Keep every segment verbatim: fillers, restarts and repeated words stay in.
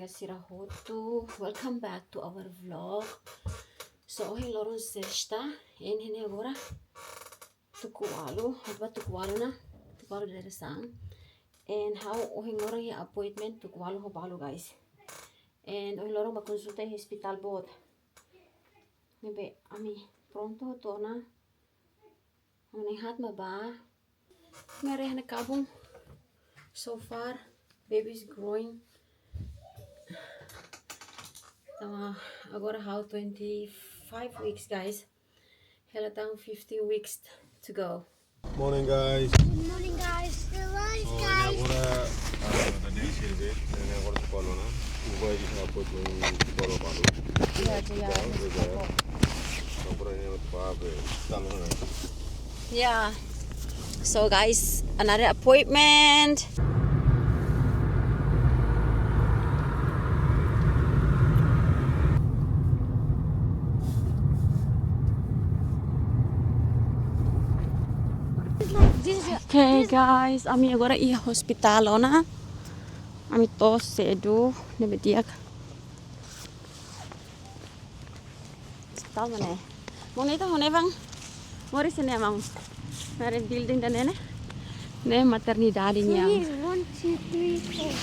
Sira hotu, welcome back to our vlog. So, ohin loron sesta, and ha'u agora tuku ualu, ha'u ba tuku ualu ona, tuku ualu dadeer-saan. And ha'u ohin loron iha appointment tuku ualu ho balu, guys. And ohin loron ba konsulta iha hospital boot. Ne'ebé ami prontu hotu ona. Ami na'in-haat mak ba. Ami haree iha ne'e kabun. So far, baby is growing. Tama, agora ha'u twenty-five weeks, guys. Hela tan fifteen weeks to go. Morning, guys. Good morning, guys. Good morning, so, ini guys. Agora, ah, tadi sirve, ini agora tuku ualu ona. Uba ini apa tu tuku ualu balu. Ya, ya, ya. Agora ini apa be? Talu na. Yeah. So guys, another appointment. Okay guys, ami agora iha hospital ona. Ami to'o sedu, ne'ebé di'ak. Hospital mak ne'e. Maun, ita maun, Evan. Moris ne'e, maun. Haree building ida-ne'e ne'e. Ne'e maternidade nian. Three, one, two, three, four.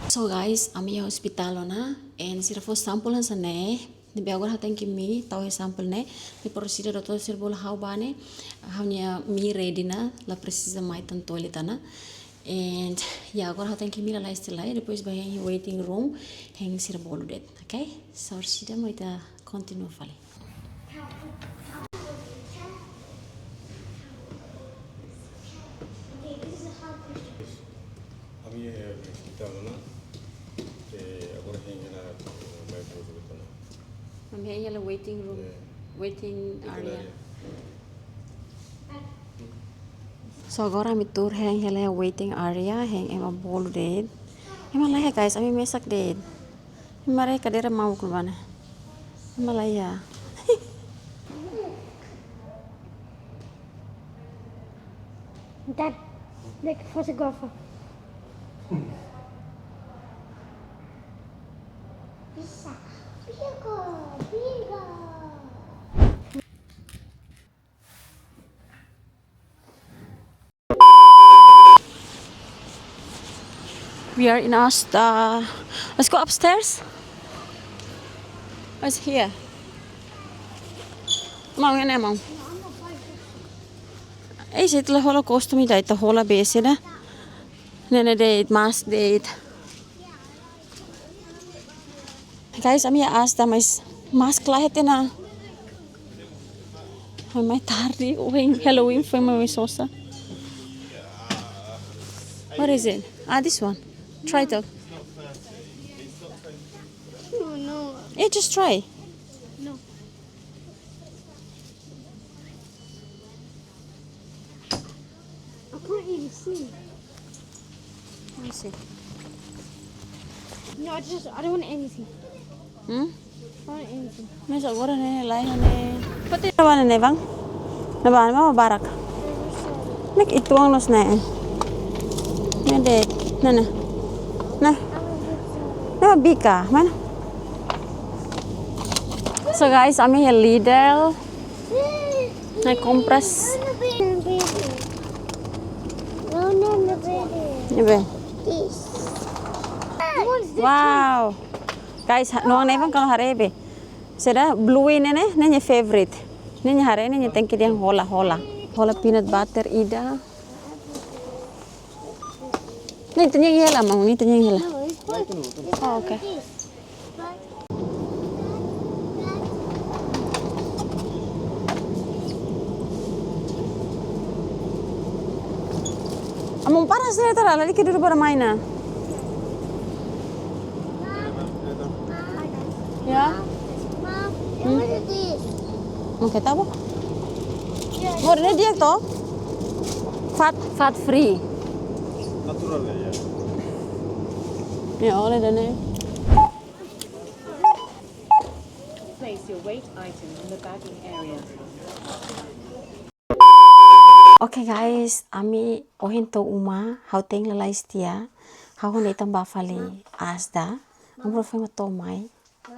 So guys, ami iha hospital ona, and sira fó sampel hanesan ne'e. Ne'ebé agora ha'u tenke mai tau iha sampel ne'e. Depois sira doutór sira bolu ha'u ba ne'e, ha'u-nia mai ready ona, la presiza mai tan toilet ona. And ya, agora ha'u tenke mai lalais tiha lai, depois ba iha waiting room, hein sira bolu de'it, okay? So, orsida mak ita kontinua fali. Ami, eh, hospital ona, eh, agora hein hela, eh, mai bolu de'it ona. Ami hein hela waiting room, eh, waiting area. So agora ami tuur hein hela waiting area, hein ema bolu de'it. Ema laiha guys, ami mesak de'it. Ema haree kadeira mauk ne'ebá ne'e. Ema laiha. Dad, dek fotografa. Bisa. Bigo, bigo. We are in Asta. Let's go upstairs. What's here? Maun, ne'e maun. Eh, se ita la hola kostum ida, ita hola besik ida. Ne'e, ne'e de'it, mask de'it. Guys, ami iha Asta, mas mask la iha tiha ona. Mai tarde, ohin Halloween foin mai sosa. What is it? Ah, this one. Try it out. No, no. Yeah, just try. No. I can't even see. Let me see. No, I just, I don't want anything. Hmm? I don't want anything. Mas agora ne'e, laiha ne'e. Pati na bana ne'e, bang? Na bana, mama barak. Nek itu ang nos ne'e. Ne'e de'it. Ne'e, ne'e. Ne'e. Ne'e bica, mana? So guys, ami iha Lidl. Ne'e kompras. Ne'ebé. Wow. Guys, ha-, no, ne'ebé kalau haree be. Sira blue ne'e, ne'e, ne'e nia favorite. Ne'e nia haree, ne'e nia tenke dehan hola, hola. Hola peanut butter ida. Ne'e ita-nia hela, maun, ne'e ita-nia hela. Oh, okay. Amun panas ne'e tara lali ke dulu para main na. Ya? Hmm? Oke, tahu? Mau ini dia toh? Fat, fat free. Natural ya. Ya, oleh dan eh. Place your weight item in the bagging area. Oke guys, ami ohin to'o uma, ha'u tein lalais tiha, ha'u ho Nathan bá fali Asda, ami rua foin mak to'o mai,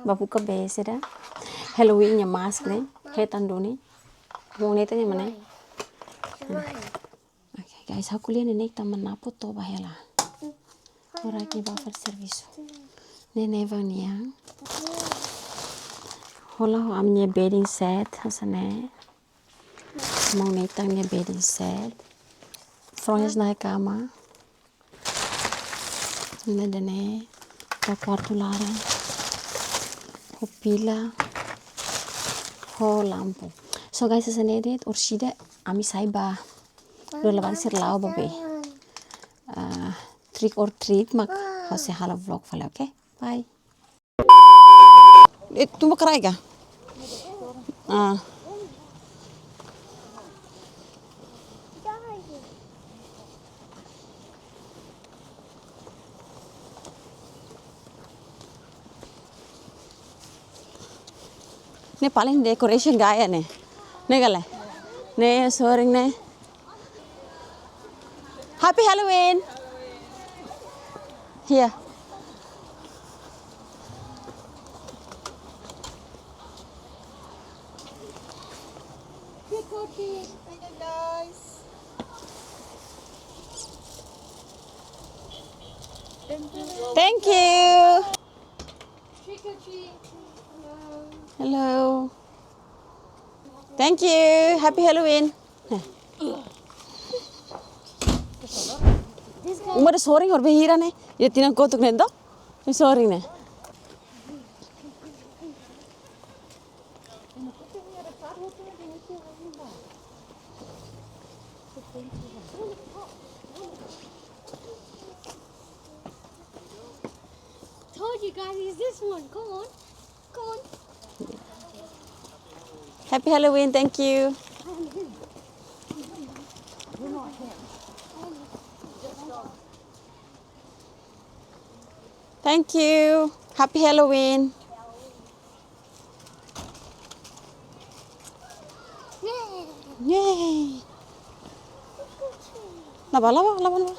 bá buka bee saida, Halloween nia mask ne'e, hetan duni, ho Nathan nia mana? Oke guys, ha'u ko'alia neineik tanba Napo toba hela. Ora ke bá fali servisu. Ne'e Nevan nian. Hola ho ami-nia bedding set, hanesan ne'e. Maun Nathan nia bedding set. Fronhas na kama. Ne'e ida-ne'e ba kuartu laran. Ho pila. Ho lampu. So guys, hanesan ne'e de'it, orsida ami sai ba. Dua labarik sira la'o ba bee. Ah, trick or treat mak ha'u sei halo vlog fali, oke? Bye. Eh, tuma karai ka? Ah. Ne'e paling decoration gaya ne'e. Ne'e ka lae? Ne'e sorin ne'e. Happy Halloween. Here. Trick or treat, guys. Thank you. Thank you. Trick or treat. Hello. Hello. Thank you. Happy Halloween. Uma ida sorin hor bee hira ne'e. Ya tinan kotuk ne'e to. Sorin ne'e. Told you guys, it's this one. Come on. Come on. Happy Halloween, thank you. Thank you. Happy Halloween. Yay. Yay. Laba, laba, laba, laba.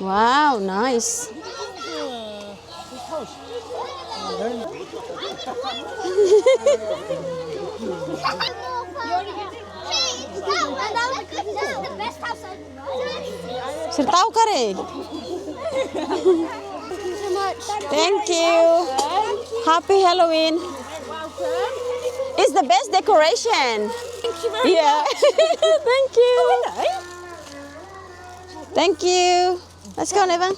Wow, nice. Sira tau karik. Thank you. Happy Halloween. It's the best decoration. Thank you very much. Yeah. Thank you. Thank you. Let's go, Nevan.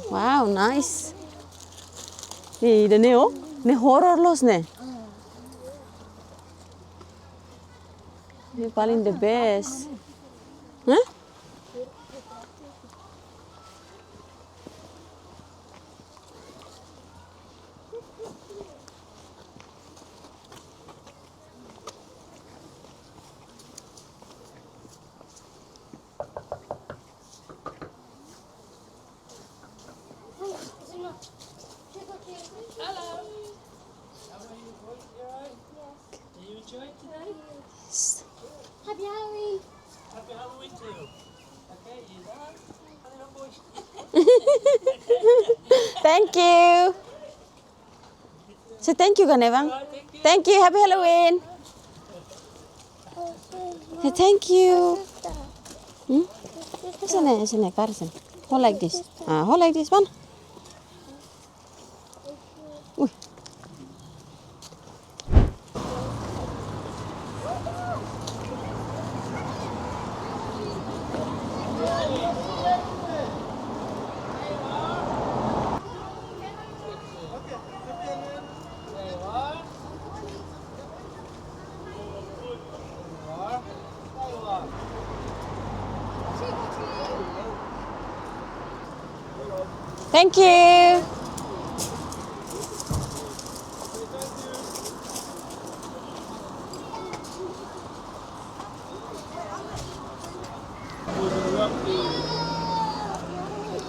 Wow, nice. Ih, ida-ne'e, oh. Ne'e horror loos ne'e. Ne'e paling the best. Hah? Hello. Are you enjoying today? Yes. Happy Halloween. Happy Halloween too. Okay, you done? Thank you. Say thank you, Ganevan. Thank you. Happy Halloween. Say thank you. Hmm? Sini, sini, kar sini. Hold like this. Ah, hold like this one. Uy. Thank you.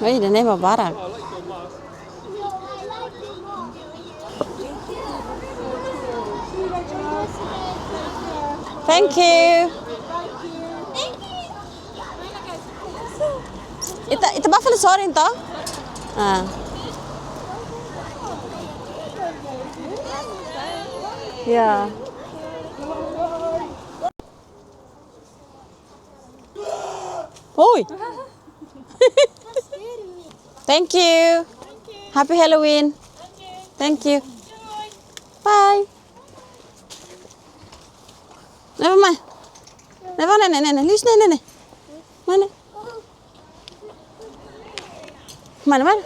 Oi, ida-ne'e mak barak. Thank you. Ita, ita bá fali sorin to? Ah. Ya. Oi. Thank you. Happy Halloween. Thank you. Bye. Nevan mai. Nevan, ne'e, ne'e, ne'e, ne'e. Lius, ne'e, ne'e, ne'e. Mana? Mana, mana?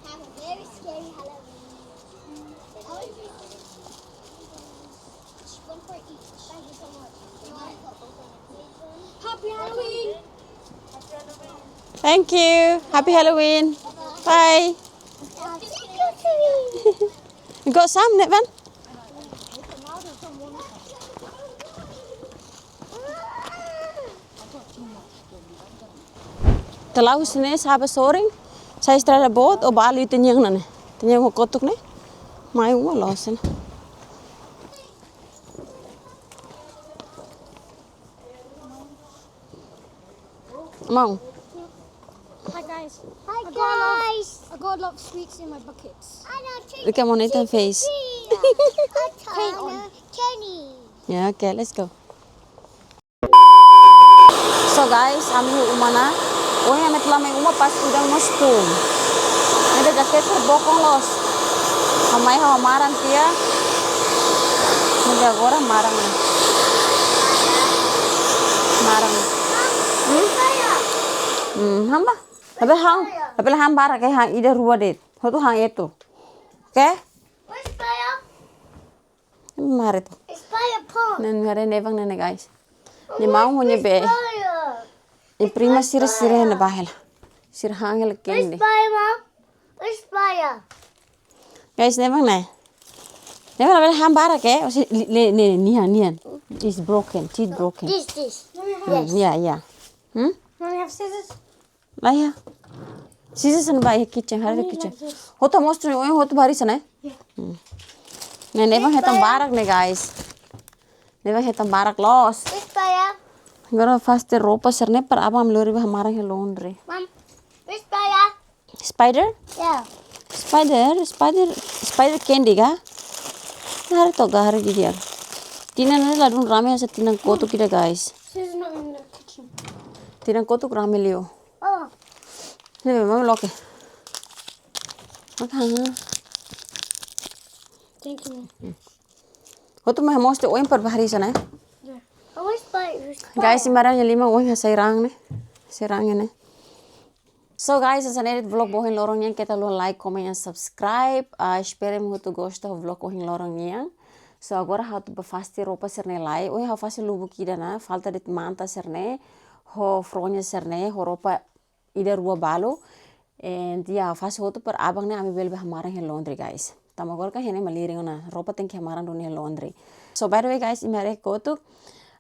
Have a very scary Halloween. One for each. Thank you so much. Happy Halloween. Thank you. Happy Halloween. Bye. You got some, Nevan? Ita la'o husi ne'e sa'e ba sorin, sai estrada boot, ó bá halo ita-nia an ne'e. Ita-nia an kotuk ne'e. Mai uma loos ne'e. Mau. Hi guys. Hi, I got a lot of, guys. I got a lot of sweets in my buckets. I know. Look at Monita's face. Paint on. Kenny. Yeah, okay, let's go. So guys, ami iha uma ona. Ohin ami tama iha uma pas udan mós tun. Ne'ebé jaket sira bokon loos. Ha'u mai ha'u hamaran tiha. Ne'ebé agora maran. Maran. Hmm? Hmm, han bá. Tapi han, tapi han barak, han ida rua de'it. Hotu han etu. Oke? Mari tu. Ne'e, ne'e, ne'e, Nevan ne'e, guys. Nia maun ho nia bee. Nia prima sira, sira ne'ebá hela. Sira han hela kende. Guys, Nevan ne'e. Nevan, Nevan han barak, eh? Osi, le, le, ne, nian, nian. It's broken, teeth broken. This, this. Hmm, yes. Yeah, yeah. Hmm? Mommy, have scissors? Laiha. Sisa san ba iha kitchen, haree kitchen. Hotu mós tun, ohin hotu barak hanesan ne'e? Hmm. Ne'e, Nevan hetan barak ne'e, guys. Nevan hetan barak loos. Agora fase roupa sira-ne'e para aban ami lori ba hamaran iha laundry. Mom, spider? Spider? Yeah. Spider, spider, spider kende ka? Haree took ka, haree didi'ak. Tinan ne'e ladún rame hanesan tinan kotuk ida, guys. She's not in the kitchen. Tinan kotuk rame liu. Oh. Ne'e, mami loke. Maka. Thank you, Mom. Hotu mai mós te oin par bahari sana, eh? Yeah. I wish by, guys, imi haree ha'u-nia liman oin hasai raan ne'e. Hasai raan ne'e. So guys, hanesan ne'e de'it vlog ba ohin loron nian, keta haluha like, comment, and subscribe. Ah, espera imi hotu gosta vlog ohin loron nian. So agora ha'u atu ba fase roupa sira-ne'e lai. Ohin ha'u fase lubuk ida ona, falta de'it manta sira-ne'e, ho fronha sira-ne'e, ho roupa ida rua balu. And ya, fase hotu para aban ne'e ami bele ba hamaran iha laundry, guys. Tanba agora kan iha ne'e malirin ona, roupa tenke hamaran duni iha laundry. So by the way, guys, imi haree kotuk,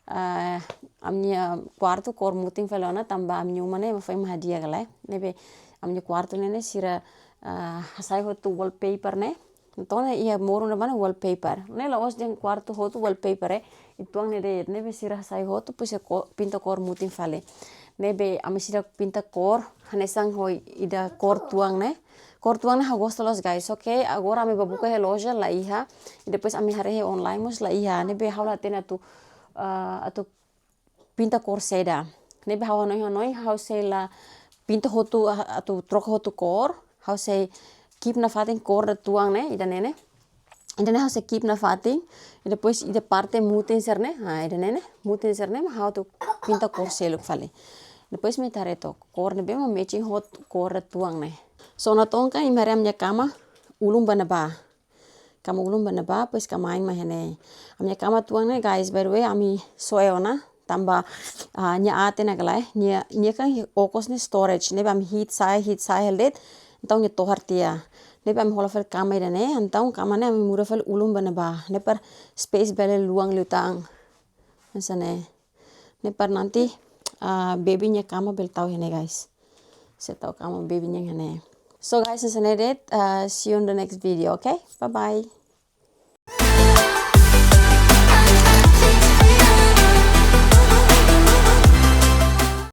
ah, ami-nia kuartu kór mutin fali ona, tanba ami-nia uma ne'e ema foin mak hadi'a ka lae. Ne'ebé ami-nia kuartu ne'e ne'e sira, ah, hasai hotu wallpaper ne'e. Entaun ne'e iha moruk ne'ebá ne'e wallpaper. Ne'e la'ós dehan kuartu hotu wallpaper, eh. Uitoan ne'e de'it, ne'ebé sira hasai hotu, depois sira ko-, pinta kór mutin fali. Ne'ebé ami seidauk pinta kór, hanesan ho ida kór tuan ne'e. Kór tuan ne'e ha'u gosta loos, guys. Oke, agora ami ba buka iha loja la iha. I depois ami haree iha online mós la iha. Ne'ebé ha'u la hatene atu, ah, atu pinta kór saida. Ne'ebé ha'u hanoin, hanoin, ha'u sei la pinta hotu, ah, atu troka hotu kór, ha'u sei keep nafatin kór ida tuan ne'e, ida-ne'e ne'e. Ida-ne'e ha'u sei keep nafatin, i depois ida parte mutin sira-ne'e, ah, ida-ne'e ne'e, mutin sira-ne'e, mak ha'u atu pinta kór seluk fali. Depois imi haree took, kór ne'ebé mak matching ho kór ida tuan ne'e. So, ona to'o kan imi haree ami-nia kama, ulun ba ne'ebá. Kama ulun ba ne'ebá, depois kama ain mak iha ne'e. Ami-nia kama tuan ne'e, guys, by the way, ami soe ona, tanba, ah, nia aat ona ka lae, nia, nia kan okos ne'e storage, ne'ebé ami hi'it sa'e, hi'it sa'e hela de'it, entaun nia tohar tiha. Ne'e para ami hola fali kama ida-ne'e, entaun kama ne'e ami muda fali ulun ba ne'ebá. Ne'e para space bele luan liután. Hanesan ne'e. Ne'e para nanti, ah, baby nia kama bele tau iha ne'e, guys. Sei tau kama baby nia iha ne'e. So guys, hanesan ne'e de'it, ah, see you in the next video, okay? Bye bye.